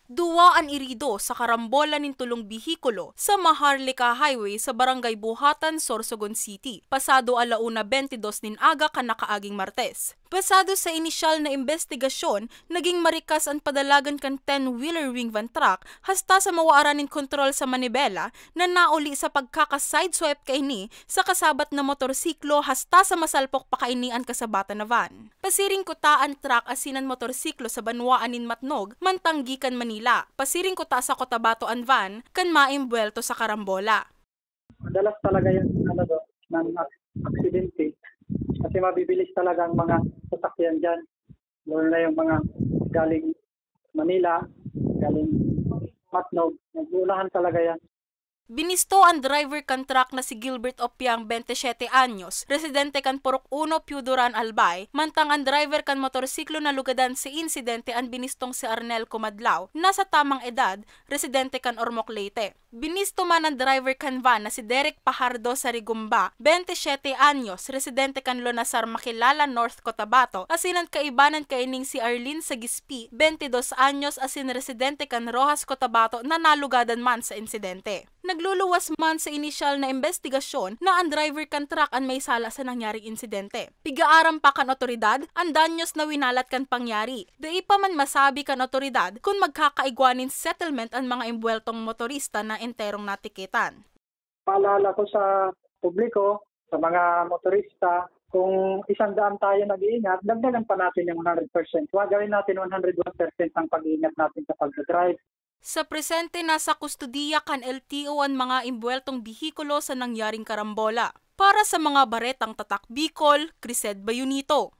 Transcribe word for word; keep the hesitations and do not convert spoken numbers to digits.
Duwa an irido sa karambola nin tulong behikulo sa Maharlika Highway sa Barangay Buhatan, Sorsogon City, pasado ala una bente dos nin aga kan nakaaging Martes. Pasado sa inisyal na imbestigasyon, naging marikas an padalagan kan ten-wheeler wing van truck hasta sa mawaran nin kontrol sa manibela na nauli sa pagkaka-sideswipe kaini sa kasabat na motorsiklo hasta sa masalpok pa kaini an kasabatan na van. Pasiring kuta an truck asin an motorsiklo sa banwaan nin Matnog, mantang gikan Manila. Pasiring kuta sa Cotabato an van, kan maimbwelto sa karambola. Madalas talaga yan, ano, do, ng ak-, aksidente. Kasi mabibilis talaga ang mga sasakyan dyan. Lalo na yung mga galing Manila, galing Matnog. Nag-uunahan talaga yan. Binisto an driver kan truck na si Gilbert Opiang, bente siyete anyos, residente kan Purok Uno, Pio Duran, Albay, mantang an driver kan motorsiklo na lugadan sa insidente an binistong si Arnel Kumadlaw, na sa tamang edad, residente kan Ormoc, Leyte. Binisto man an driver kan van na si Derek Pajardo Sarigumba, bente siyete anyos, residente kan Lonasar, Makilala, North Cotabato, asin an kaibanan kaining si Arlene Sagispi, bente dos anyos, asin residente kan Roxas, Cotabato, na nalugadan man sa insidente. Nagluluwas man sa inisyal na imbestigasyon na an driver kan truck an may sala sa nangyaring insidente. Pigaaram pa kan otoridad an danyos na winalat kan pangyari. Dai pa man masabi kan otoridad kun magkakaigwa nin settlement an mga imbweltong motorista na enterong natikitan. Paalala ko sa publiko, sa mga motorista, kung isang daan tayo nag-iingat, dagdagan pa natin yung one hundred percent. Gawin natin one hundred one percent ang pag-iingat natin sa pagdadrive. Sa presente, nasa kustodiya kan L T O an mga imbweltong behikulo sa nangyaring karambola. Para sa mga baretang Tatak Bicol, Crised Bayunito.